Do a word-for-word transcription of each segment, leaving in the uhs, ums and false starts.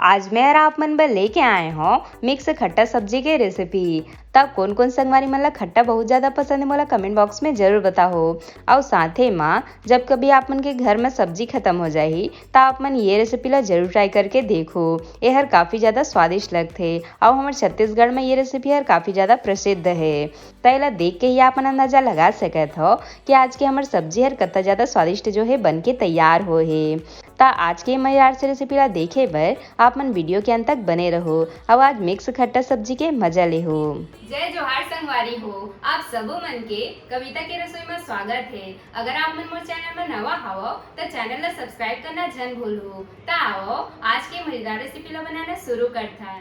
आज मैं हर आप मन बर लेके आए हौं मिक्स खट्टा सब्जी के रेसिपी। त कोन कोन संगवारी मन ला खट्टा बहुत ज्यादा पसंद हे, मोला कमेंट बॉक्स में जरूर बताओ। अउ साथे मा जब कभी आप मन के घर में सब्जी खत्म हो जाही, त आप मन ये रेसिपी ला जरूर ट्राई करके देखो। ये हर काफी ज्यादा स्वादिष्ट लगथे। अउ हमर छत्तीसगढ़ में ये रेसिपी हर काफी ज्यादा प्रसिद्ध हे। त एला देख के ही आप मन अंदाजा लगा सकत हो कि आज के हमर सब्जी हर कत्ता ज्यादा स्वादिष्ट जो हे बन के तैयार हो हे। त आज के मजेदार से रेसिपी ला देखे बर आप मन वीडियो के अंत तक बने रहो। अब आज मिक्स खट्टा सब्जी के मजा लेहो। जय जोहार संगवारी हो, आप सबो मन के कविता के रसोई में स्वागत हे। अगर आप मन मोर चैनल में नवा हवो त चैनल ला सब्सक्राइब करना झन भूलहू। त आओ आज के मजेदार रेसिपी ला बनाना शुरू करथन।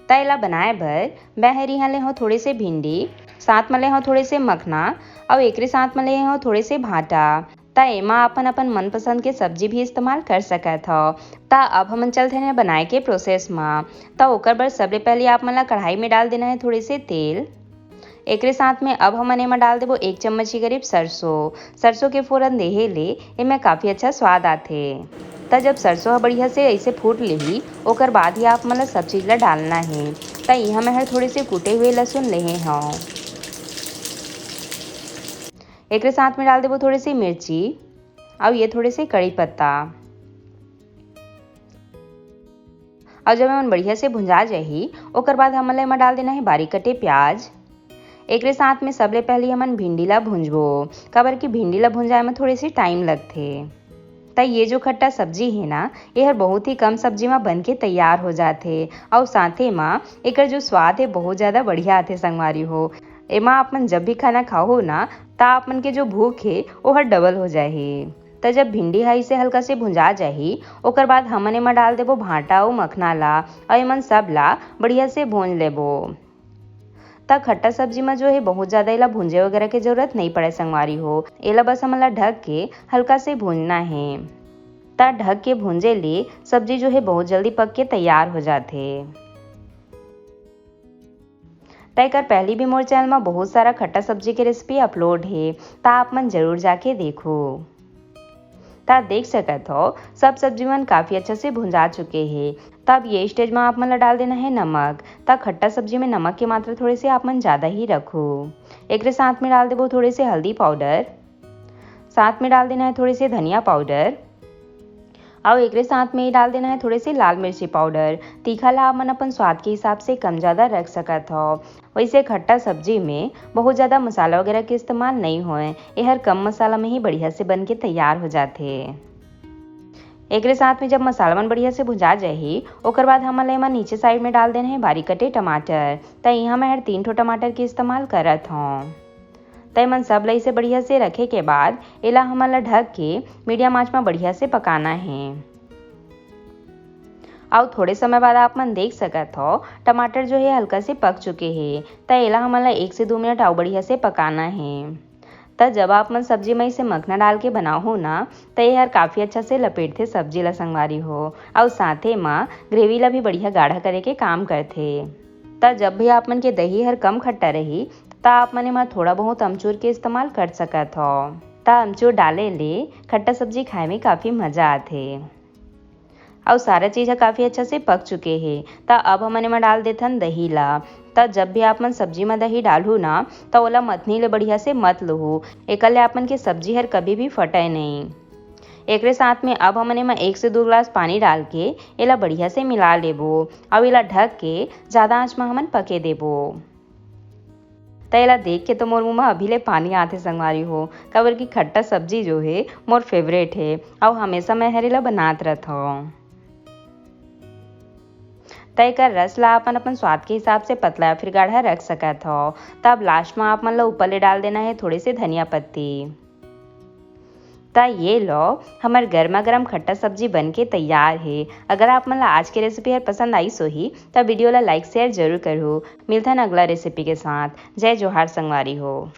त एला बनाए बर मैं हर इहाँ ले हौं थोड़े से भिंडी, साथ म ले हौं थोड़े से मखना, अउ एकरे साथ म ले हौं थोड़े से भांटा। त एमा अपन अपन मनपसंद के सब्जी भी इस्तेमाल कर सकत हव। त अब हमन चलथन बनाए के प्रोसेस म। त ओकर बर सबले पहले आप मन ला कढ़ाई में डाल देना हे थोड़े से तेल। एकरे साथ में अब हमन एमा डाल देबो एक चम्मच के करीब सरसों। सरसों के फोरन देहे ले एमे काफी अच्छा स्वाद आथे। त जब सरसों ह बढ़िया से ऐसे फूट लेही, ओकर बाद ही आप मन ला सब चीज ला डालना हे। त इहाँ मैं हर थोड़े से कूटे हुए लहसुन लेहे हौं। एकरे साथ में डाल देबो थोड़े से मिर्ची, अउ ये थोड़े से कड़ी पत्ता। अउ जब एमन बढ़िया से भुंजा जाही, ओकर बाद हमन ला एमा डाल देना हे बारीक कटे प्याज। एकरे साथ में सबले पहले हमन भिंडी ला भुंजबो, काबर कि भिंडी ला भुंजाए में थोड़े से टाइम लगथे। त ये जो खट्टा सब्जी हे ना, ये हर बहुत ही कम सब्जी मा बन के तैयार हो जाथे, अउ साथे मा एकर जो स्वाद हे बहुत ज्यादा बढ़िया आथे संगवारी हो। एमा आप मन जब भी खाना खाओ ना, त आप मन के जो भूख हे, वो हर डबल हो जाही। त जब भिंडी ह इसे हल्का से भुंजा जाही, ओकर बाद हमन एमा डाल देबो भांटा अउ मखना ला, अउ एमन सब ला बढ़िया से भूंज लेबो। त खट्टा सब्जी म जो हे बहुत ज्यादा एला भूंजे वगैरह के जरूरत नइ पड़े संगवारी हो, एला बस हमन ला ढक के हल्का से भूंजना हे। त ढक के भूंजे ले सब्जी जो हे बहुत जल्दी पक के तैयार हो जाथे। त एकर पहली भी मोर चैनल म बहुत सारा खट्टा सब्जी के रेसिपी अपलोड हे, त आप मन जरूर जाके देखो। त देख सकत हो, सब सब्जी मन काफी अच्छा से भुंजा चुके हे। तब ये स्टेज म आप मन ला डाल देना हे नमक। त खट्टा सब्जी में नमक के मात्रा थोड़े से आप मन ज्यादा ही रखो। एकरे साथ में डाल देबो थोड़े से हल्दी पाउडर, साथ में डाल देना हे थोड़े से धनिया पाउडर, अउ एकरे साथ में ही डाल देना हे थोड़े से लाल मिर्ची पाउडर। तीखा ला आप मन अपन स्वाद के हिसाब से कम ज्यादा रख सकत हो। वैसे खट्टा सब्जी में बहुत ज्यादा मसाला वगैरह के इस्तेमाल नइ होए, एहर कम मसाला में ही बढ़िया से बन के तैयार हो जाथे। एकरे साथ में जब मसाला मन बढ़िया से भुंजा जाही, ओकर बाद हमन ला एमा नीचे साइड में डाल देना हे बारीक कटे टमाटर। त इहाँ मैं हर तीन ठो टमाटर के इस्तेमाल करत हौं। त एमन सब ला इसे बढ़िया से रखे के बाद एला हमन ला ढक के मीडियम आंच म बढ़िया से पकाना हे। अउ थोड़े समय बाद आप मन देख सकत हो, टमाटर जो हे हल्का से पक चुके हे। त एला हमन ला एक से दो मिनट अउ बढ़िया से पकाना हे। त जब आप मन सब्जी म इसे मखना डाल के बनाओ ना, त ये हर काफी अच्छा से लपेटथे सब्जी ला संगवारी हो, अउ साथे म ग्रेवी ला भी बढ़िया गाढ़ा करे के काम करथे। त जब भी आप मन के दही हर कम खट्टा रही, त आप मन एमा थोड़ा बहुत अमचूर के इस्तेमाल कर सकत हो। त अमचूर डाले ले खट्टा सब्जी खाए में काफी मजा आथे। अउ सारा चीज ह काफी अच्छा से पक चुके हे, त अब हमन एमा डाल देथन दही ला। त जब भी आप मन सब्जी म दही डालहू ना, त ओला मथनी ले बढ़िया से मत लुहू, एकर ले आप मन के सब्जी हर कभी भी फटय नहीं। एकरे साथ में अब हमन एमा एक से दो गिलास पानी डाल के एला बढ़िया से मिला लेबो, अउ एला ढक के ज्यादा आंच म हमन पके देबो। त एला देख के तो मोर मुंह म अभी ले पानी आथे संगवारी हो, काबर कि खट्टा सब्जी जो हे मोर फेवरेट हे, अउ हमेशा मैं हर एला बनात रथव। त एकर रस ला अपन अपन स्वाद के हिसाब से पतला या फिर गाढ़ा रख सकत हव। तब लास्ट में आप मन ला ऊपर ले डाल देना हे थोड़े से धनिया पत्ती। त ये लो, हमर गर्मा गर्म खट्टा सब्जी बन के तैयार हे। अगर आप मन ला आज के रेसिपी हर पसंद आइस होही, त वीडियो ला लाइक शेयर जरूर करहू। मिलथन अगला रेसिपी के साथ। जय जोहार संगवारी हो।